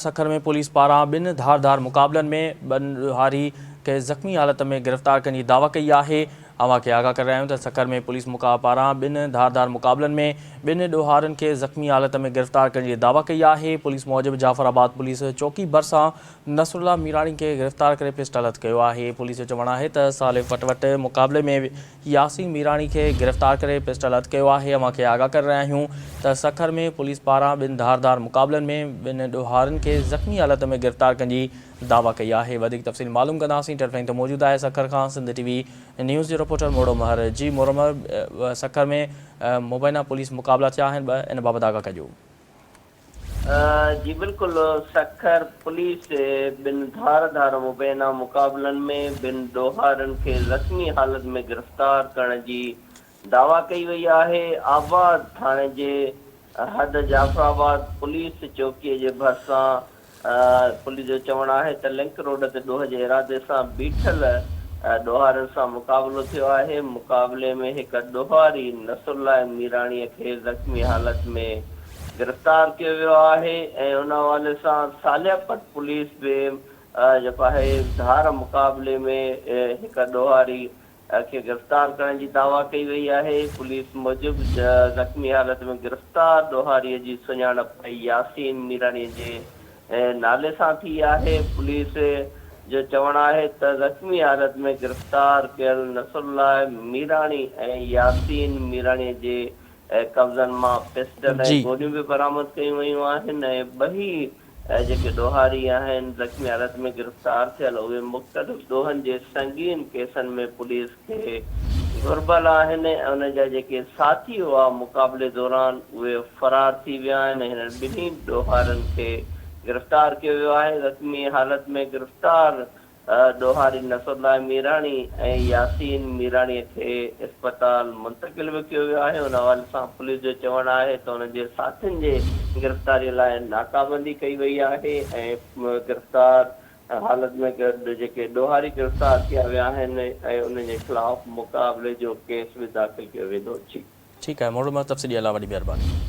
Sukkur ۾ police پاران ٻن ڌار ڌار مقابلن ۾ ٻن ڏوهاري کي زخمي حالت ۾ گرفتار ڪرڻ جي دعويٰ ڪئي آهي. اوهان کي آگاهه ڪري رهيا آهيون ته سکر ۾ پوليس پاران ٻن ڌار ڌار مقابلن ۾ ٻن ڏوهارين کي زخمي حالت ۾ گرفتار ڪرڻ جي دعويٰ ڪئي آهي. پوليس موجب جعفر آباد پوليس چوڪي ڀرسان نصرالله ميراڻي کي گرفتار ڪري پسٽل هٿ ڪيو آهي. پوليس جو چوڻ آهي ته صالح پٽ وٽ مقابلي ۾ ياسين ميراڻي کي گرفتار ڪري پسٽل هٿ ڪيو آهي، اوهان کي آگاهه ڪري رهيا آهيون ته سکر ۾ پوليس پاران ٻن ڌار ڌار مقابلن ۾ ٻن ڏوهارين کي زخمي حالت ۾ گرفتار ڪرڻ جي دعويٰ ڪئي آهي، وڌيڪ تفصيل معلوم ڪنداسين، ٽيليفون تي موجود آهي سکر کان سنڌ ٽي وي نيوز جو رپورٽر موڙو مهر جي موڙو مهر سکر ۾ مبينا پوليس مقابلا ٿيا آهن ٻه ان بابت آگاهه ڪجو. جي بلڪل سکر پوليس ٻن ڌار ڌار مبينا مقابلن ۾ ٻن ڏوهارين کي زخمي حالت ۾ گرفتار ڪرڻ جي دعويٰ ڪئي وئي آهي آباد ٿاڻي جي حد جعفرآباد پوليس چوڪي جي ڀرسان پوليس جو چوڻ آهي ته لنڪ روڊ تي ڏوهه جي ارادي سان بيٺل ڏوهارين سان مقابلو ٿيو آهي، مقابلي ۾ هڪ ڏوهاري نصرالله ميراڻي کي زخمي حالت ۾ گرفتار ڪيو ويو آهي ۽ ان حوالي سان صالح پٽ پوليس به جيڪو آهي ڌار مقابلي ۾ هڪ ڏوهاري کي گرفتار ڪرڻ جي دعويٰ ڪئي وئي آهي، پوليس موجب زخمي حالت ۾ گرفتار ڏوهاري جي سڃاڻپ ياسين ميراڻي جي نالي سان ٿي آهي، پوليس جو چوڻ آهي ته زخمي حالت ۾ گرفتار ڪيل نصرالله ميراڻي ۽ ياسين ميراڻي جي قبضن مان پسٽل ۽ گوليون به برآمد ڪيون ويون آهن ۽ ٻئي جيڪي ڏوهاري آهن زخمي حالت ۾ گرفتار ٿيل اهي مختلف ڏوهن جي سنگين ڪيسن ۾ پوليس کي گهربل آهن ۽ انهن جا جيڪي ساٿي هئا مقابلي دوران اهي فرار ٿي ويا آهن ۽ هنن ٻنهي ڏوهارين کي گرفتار ڪيو ويو آهي زخمي حالت ۾ گرفتار ڏوهاري نصرالله ميراڻي ۽ ياسين ميراڻي کي اسپتال منتقل به ڪيو ويو آهي، ان حوالي سان پوليس جو چوڻ آهي ته انهن جي ساٿين جي گرفتاري لاء ناڪابندي ڪئي وئي آهي ۽ گرفتار حالت ۾ جيڪي ڏوهاري گرفتار ڪيا ويا آهن ۽ انهن جي خلاف مقابلي جو ڪيس به داخل ڪيو ويندو. ٺيڪ آهي موڙ مهر تفصيلي لاء وڏي مهرباني.